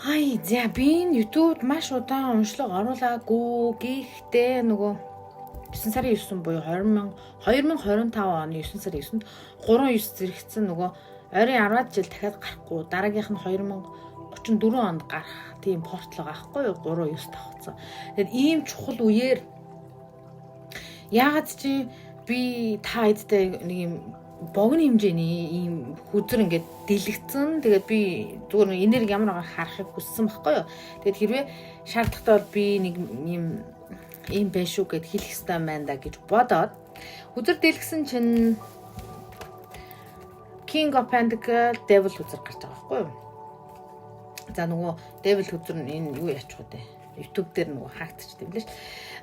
Хай, за, би энэ YouTube-д маш удаан уншлага оруулаагүй. Гэхдээ нөгөө 9 сарын 9 буюу 2025 оны 9 сарын 9-нд 3 9 зэрэгцсэн нөгөө ойрын 10-аад жил дахиад гарахгүй, дараагийнх нь 2034 онд гарах тийм портал байгаа байхгүй юу? 3 9 давхцсан. Тэгээд ийм чухал үеэр яагаад чи би та хэдтэй нэг юм богино хэмжээний ийм хөзөр ингээд дэлгэцэн. Тэгээд би зүгээр нэг энерги ямар байгаа харахыг хүссэн байхгүй юу? Тэгээд хэрвээ шаардлагатай бол би нэг ийм ийм байх шүү гэд хэлэх ёстой байна да гэж бодоод хөзөр дэлгэсэн чинь King of Pentacle, Devil хөзөр гарч байгаа байхгүй юу? За, нөгөө Devil хөзөр нь энэ юу яачих вэ? YouTube дээр нөгөө хаагдчихсан юм лээ ш.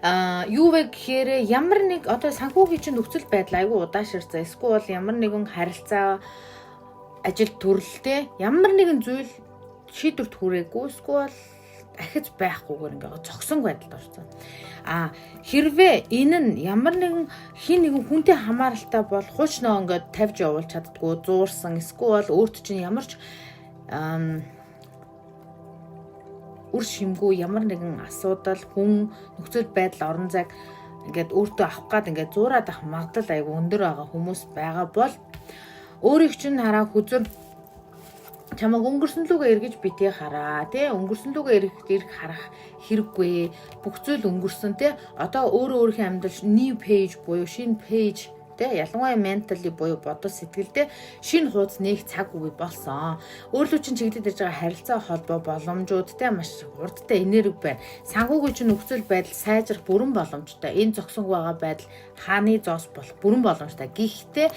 Аа, юу вэ гэхээр ямар нэг одоо санхүүгийн чинь нөхцөл байдал айгүй удаашарцаа, эсвэл ямар нэгэн харилцаа, ажил төрөлтэй ямар нэгэн зүйл шийдвэрт хүрээгүй, эсвэл ахиц байхгүйгээр ингээ зогсон байдалд орсон. А хэрвээ энэ нь ямар нэгэн хин нэгэн хүнтэй хамааралтай бол хуучнаа ингээд тавьж явуулж чаддгүй, зуурсан, эсвэл өөрт чинь ямар ч үр шимгүй ямар нэгэн асуудал, хүн, нөхцөл байдал, орон зайг ингээд өөртөө авах гад ингээд зуураад авах магадлал айгүй өндөр байгаа хүмүүс байгаа бол өөрийг чинь хараа. Хөзөр чамайг өнгөрсөн лүүгээ эргэж битгий хараа, тий, өнгөрсөн лүүгээ эргэж ирэх харах хэрэггүй, бүх зүйл өнгөрсөн, тий. Одоо өөрөө өөрийнхөө амьдрал new page буюу шинэ page, тэ, ялангуяа mentally буюу бодол сэтгэлдээ шинэ хуудас нээх цаг үе болсон. Өөрлөө чинь чиглэлд ирж байгаа харилцаа, холбоо, боломжууд, тэ, маш хурдтай энерги байна. Санхүүгийн чинь нөхцөл байдал сайжрах бүрэн боломжтой. Энэ зогсонгүй байгаа байдал хааны зоос болох бүрэн боломжтой. Гэхдээ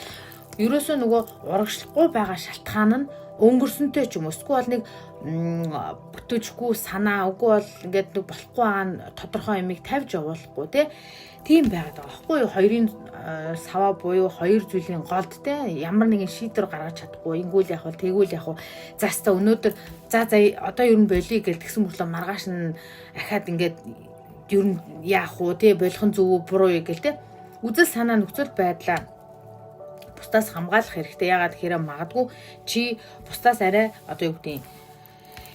ерөөсөө нөгөө урагшлахгүй байгаа шалтгаан нь өнгөрсөнтэй ч юм уу, эсвэл нэг бүтээжгүй санаа, үгүй бол ингээд нэг болохгүй байгаа тодорхой юмыг тавьж явуулахгүй, те, тийм байгаад байгаа байхгүй юу? Хоёрын саваа буюу хоёр зүйлийн голд, те, ямар нэгэн шийдвэр гаргаж чадахгүй. Ингүүл яг бол, тэгвэл яг заста өнөөдөр за за одоо ер нь болиё гэл тэгсэн мөртлөө маргааш нь ахаад ингээд ер нь яах уу, те, болох нь зөв үү, буруу юу гэл, те, үзэл санаа, нөхцөл байдлаа бусдаас хамгаалах хэрэгтэй. Яагаад гэхээр магадгүй чи бусдаас арай, одоо юу гэдэг,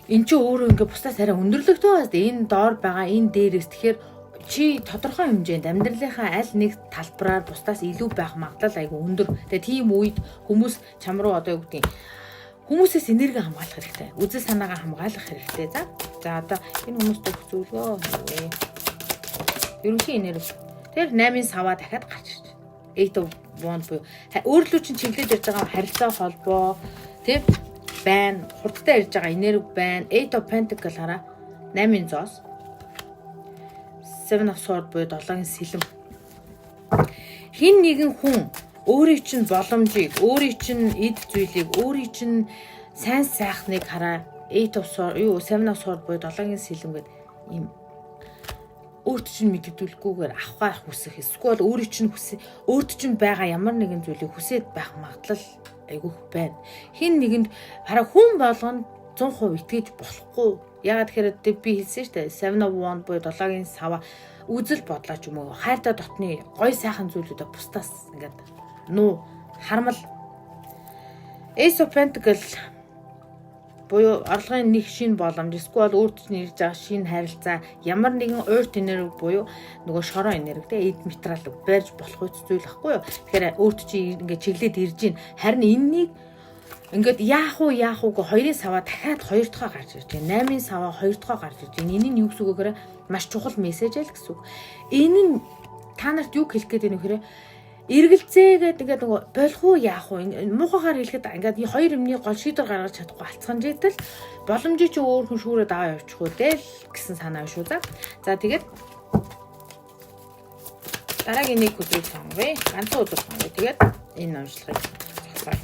эн чи өөрөө ингээ бусдаас арай өндөрлөгтэй байна. Энэ доор байгаа, энэ дээрээс. Тэгэхээр чи тодорхой хэмжээнд амьдралынхаа аль нэг талбараар бусдаас илүү байх магадлал айгүй өндөр. Тэгээ тийм үед хүмүүс чам руу, одоо юу гэдэг, хүмүүсээс энерги хамгаалах хэрэгтэй. Үзэл санаагаа хамгаалах хэрэгтэй. За. За, одоо энэ хүмүүст өгөх зөвлөгөө юу вэ? Ерөнхий энерги. Тэр 8-ын саваа дахиад гарч ирж байна. Eight of Wands буюу өөрлөө чинь чиглээд ирж байгаа харилцаа, холбоо, тийм байна. Хурдтай ирж байгаа энерги байна. Eight of Pentacle хараа. 8-ын зоос. Seven of Swords буюу 7-ын сэлэм. Хин нэгэн хүн өөрийн чинь боломжийг, өөрийн чинь эд зүйлийг, өөрийн чинь сайн сайхныг хараа. Eight of Swords, юу, Seven of Swords буюу 7-ын сэлэм гэдэг ийм өөрт чинь мэдэгдүүлэхгүйгээр авахаа хүсэх, эсвэл өөрийн чинь хүсэх, өөрт чинь байгаа ямар нэгэн зүйлийг хүсээд байх магадлал айгүйх байна. Хин нэгэнд хараа, хүн болгонд 100% итгэж болохгүй. Яагаад тэгэхээр би хэлсэн шүү дээ. Seven of Wands буюу 7-гийн сава үзэл бодлоо ч юм уу, хайртай дотны гой сайхан зүйлүүдээ бусдаас ингээд нуу хармал. Ace of Pentacles буюу орлогын нэг шинэ боломж, эсвэл өөрт чинь ирж байгаа шинэ харилцаа, ямар нэгэн ойрт энерги буюу нөгөө шороо энерги, те, эд материал барьж болох үс зүйл ахгүй юу? Тэгэхээр өөрт чинь ингээд чиглээд ирж байна. Харин энэнийг ингээд яах уу, яах уугүй хоёрын саваа дахиад хоёр дахь гарч ирж байна. Наймын саваа хоёр дахь гарч ирж байна. Энэ нь юу гэсэн үг вэ гэхээр маш чухал мессеж л гэсэн үг. Энэ нь та нарт юу хэлэх гээд байна вэ гэхээр эргэлзээгээд ингээд нөгөө болох уу, яах уу, муухайгаар хэлэхэд ингээд хоёр юмны гол шийдвэр гаргаж чадахгүй алцхан жийтэл боломжийг чи өөр хүн шүүрээд аваа явчих уу дээ л гэсэн санаа шүү. За. За, тэгээд дараагийн нэг хөзрийг сонгоё. Ганцхан хөзөр сонгоё. Тэгээд энэ уншлагыг зогсооё.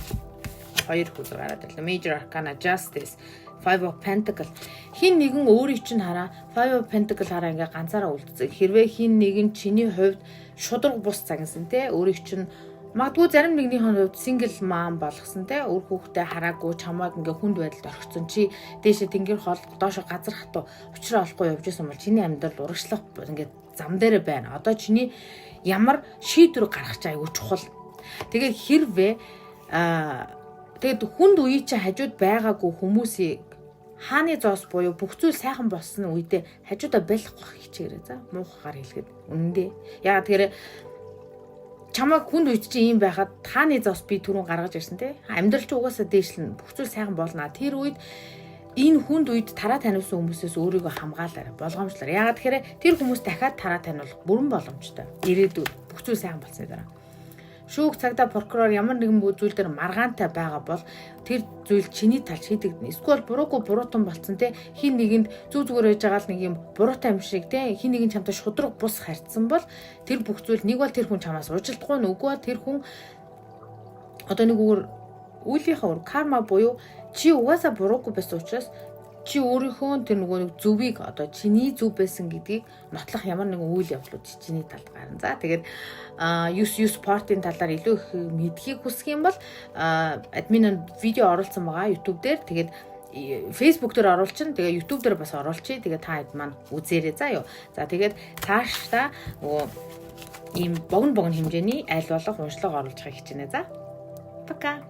Хоёр хөзөр гараад ирлээ. Major Arcana, Justice, Five of Pentacle. Хин нэгэн өөрийг чинь хараа. Five of Pentacle хараа, ингээ ганцаараа үлдсэн. Хэрвээ хин нэгэн чиний хувьд шударга бус загнасан, те, өөрийг чинь магадгүй зарим нэгнийх нь хувьд single mom болгосон, те, үр хүүхдээ хараагүй, чамайг ингээ хүнд байдалд орхисон, чи дээшээ тэнгэр хол, доошо газар хатуу, учраа олохгүй явж исэн бол чиний амьдрал урагшлах ингээ зам дээрээ байна. Одоо чиний ямар шийдвэр гаргах чи айгүй чухал. Тэгээ хэрвээ тэгээд хүнд үе чи хажууд байгаагүй хүмүүсийг Хааны зоос буюу бүх зүйл сайхан болсон үедээ хажуудаа болох хичээгээрэй, за, муухайгаар хэлэхэд үнэндээ. Яагаад тэгэхээр чамайг хүнд үед чи ийм байхад хааны зоос би түрүүн гаргаж ирсэн, те. Амьдрал чи угаасаа дээшлэн, бүх зүйл сайхан болно. Тэр үед, энэ хүнд үед тараа таниулсан хүмүүсээс өөрийгөө хамгаалаарай, болгоомжлоорой. Яагаад тэгэхээр тэр хүмүүс дахиад тараа таниулах бүрэн боломжтой. Ирээдүйд бүх зүйл сайхан болсны дараа. Шүүх, цагдаа, прокурор ямар нэгэн зүйл дээр маргаантай байгаа бол тэр зүйл чиний талд шийдэгдэнэ. Эсвэл буруугүй буруутан болцсон, те, хин нэгэнд зүг зүгээр байж байгаа л нэг юм буруутай юм шиг, те, хин нэгэн чамтай шудраг бус харьцсан бол тэр бүх зүйл нэг бол тэр хүн чамаас уучлахгүй, үгүй бол тэр хүн одоо нэг үгээр үйлийнхээ үр, карма буюу чи угаасаа буруугүй байсан учраас чи өөрийнхөө тэр нөгөө нэг зөвийг, одоо чиний зөв байсан гэдгийг нотлох ямар нэгэн үйл явдлууд чиний талд гарна. За, тэгээд 9 9 спортын талаар илүү их мэдхийг хүсэх юм бол админ нь видео оруулсан байгаа YouTube дээр. Тэгээд Facebook дээр оруулчин. Тэгээ YouTube дээр бас оруулчих. Тэгээ та хэд маань үзээрэй, заа юу. За, тэгээд цаашдаа нөгөө ийм богино богино хэмжээний аль болох уншлага оруулахыг хичээнэ. За. Пока.